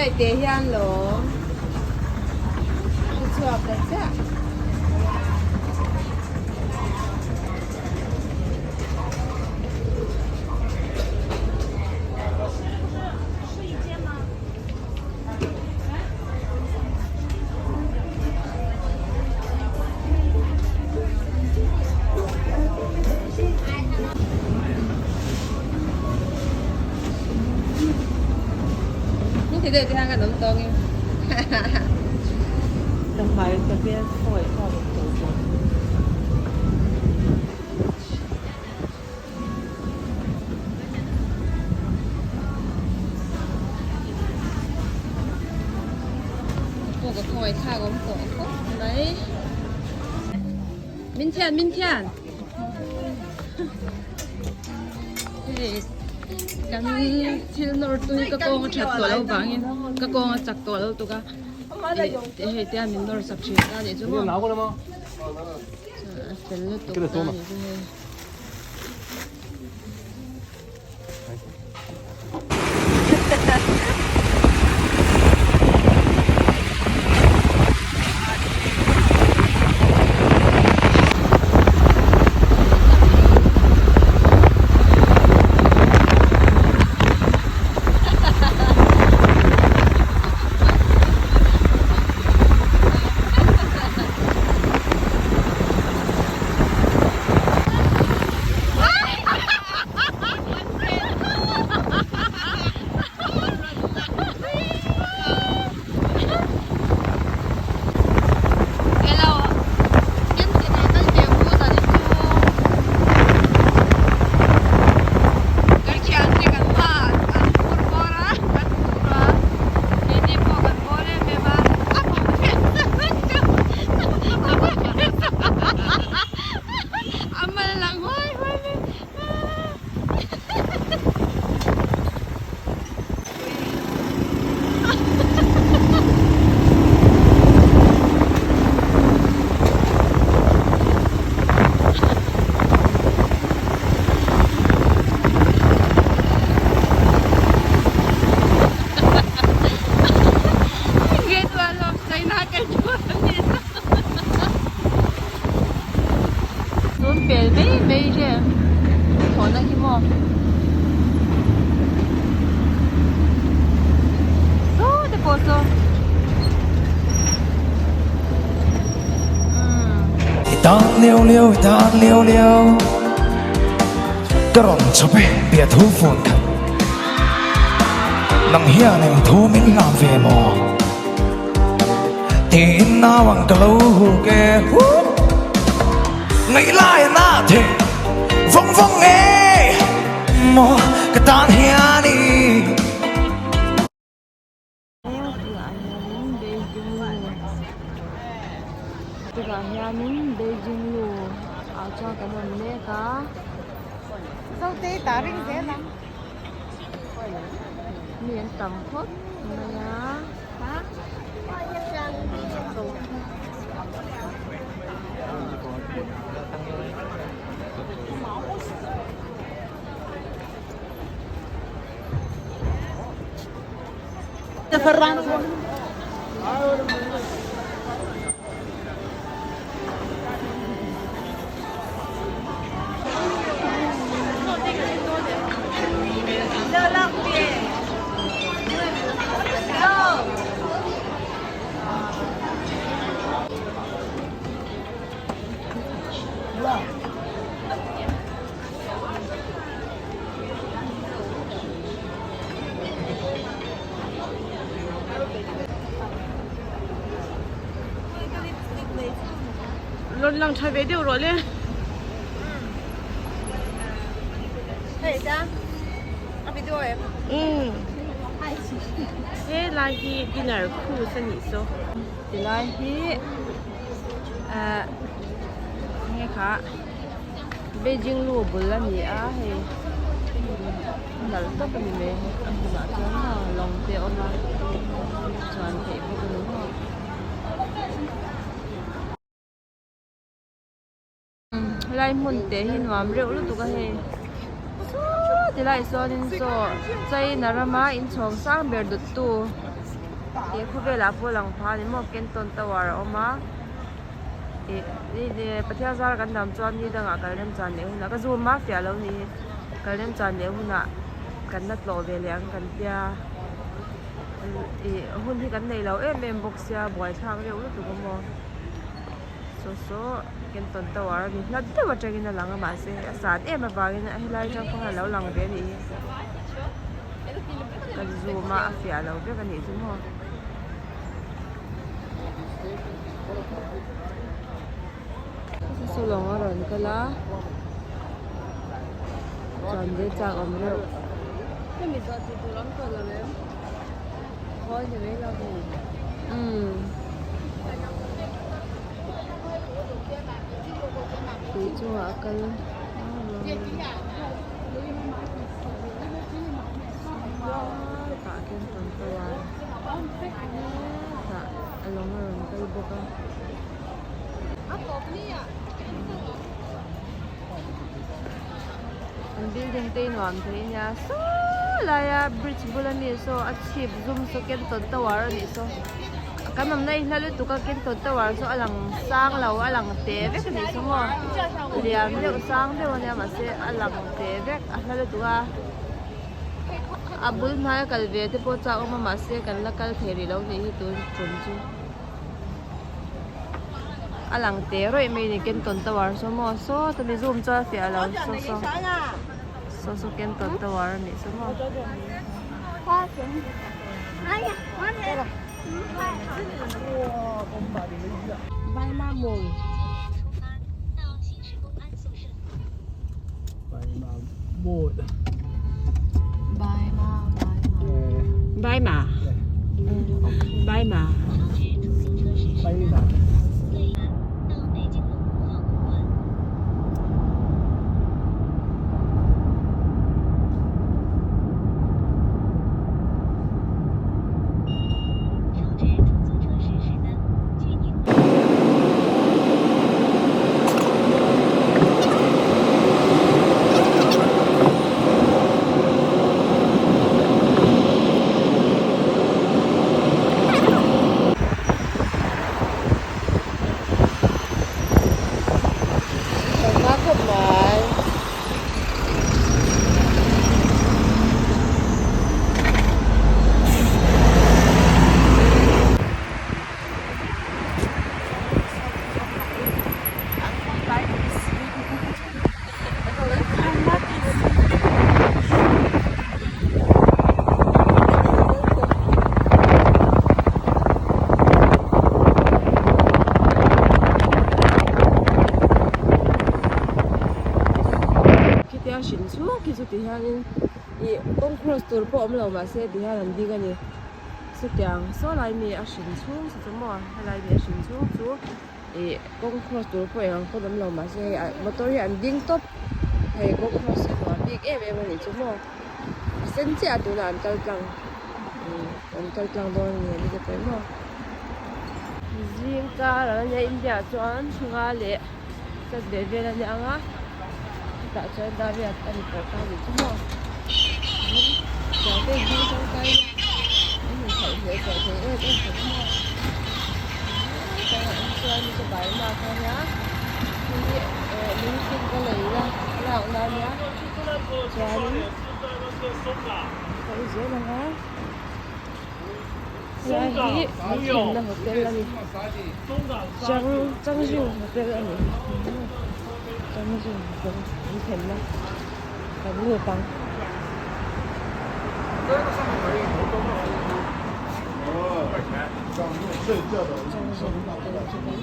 Hei te hian lawm hre chhuak ta chiah. Ka hmai ka hmel khawi kha rawn to zawk. Pawh ka khawi thlak awm tawh khawp mai. Min thian min thian. Hei kan thil nawr tui ka kawng a that tawh loh vangin ka kawng a chak tawh lo tuk a hei te hian min nawr sak thin ta nih chu maw a fel lutuk ta nih chu hei. Great Wall of China kan chuan a ni Tun pel mai mai vel thawhna hi maw Saw te pawh saw I tan liau liau i tan liau liau Ka rawn chawp e biathu phone khat Nang hian eng thu min hlam ve maw Tiin nau ang ka lo huk e Hup Ngaih lai a na thei vawng vawng e Maw ka tan hian i Tunah hianin Beijing lu ah chuan kan awm mek a. Mi an tam khawp mai a. Rawn lang tha ve deuh rawh le. Umm he lai hi dinner cruise a nih saw. Tilai hi ah enge kha Beijing lu bul a ni a hei nalh tak a ni mai a hmunah chuan lawng te a awm a chuan theih bawk a ni maw. Helai hmun te hi nuam reuh lutuk a hei saww tilai ah sawnin saw China rama inchhawng sang ber dawttu. Ih khawvelah pawh lang pha a ni maw Canton Tower a awm a ih Pathian zara kan dam chuan ni dangah kal remchan leh hunah ka zoom a fiah lo ni hi kal remchan leh hunah kan la tlawh ve leh ang kan tia ih hun hi kan nei lo em em bawk sia buaithlak reuh lutuk a maw saw saw Canton Tower a ni hla deuh atangin a lang a mahse a san em avangin helai atang pawh hian a lo lang ve a nih hi. Ka zoom a a fiah lo vek a nih chu maw. Saw lawng a rawn kal a chuan ve chak awm reuh. Umm tui chungah a kal Tah khian tawn tower tah a lawng a rawn kal bawk a. An building te hi nuam thei ania saw laia bridge bula mi saw a chhip zum saw Canton Tower a nih saw kan awmna hi hla lutuk a Canton Tower saw a lang sang lo a lang te vek a nih saw maw lian deuh sang deuh ania mahse a lang te vek a hla lutuk a a bul hnaia kal ve te pawh chak awm a mahse kan la kal thei rih lo nih hi tun tum chu a lang te rawih mai a ni Canton Tower saw maw saw tumi zoom chuan a fiah lo saw saw saw saw Canton Tower a nih chu maw. Bai ma bai ma Khawp mai. Khitia hrin chhung khi chu ti hianin ih kawng cross tur pawh awm lo mahse ti hian an ding a ni chutiang saw lai mi a hrin chhung chu chu maw helai mi a hrin chhung chu ih kawng cross tur pawh eng ang pawn awm lo mahse hei motor hi an ding tawp hei kawng cross hi nuam bik em em a nih chu maw a sen chiah a tunah an kal tlang an kal tlang dawn a ni an ti pawimawh zing kar a nia India ah chuan chhunga leh chat ve vel a nia ang a chutah chuan dariat a ni tawh ta a nih chu maw tiang te in hmang tangkai ila an in khalh hneh tawh thei em em tawh maw chuan burma kha nia hei hi lungtin ka lei la lakna a nia chuanin kal zel ang a helai hi thlenna hotel a ni chang changjing hotel a ni changjing hotel an thlenna kan lut ang. Changjing hotel chu kan.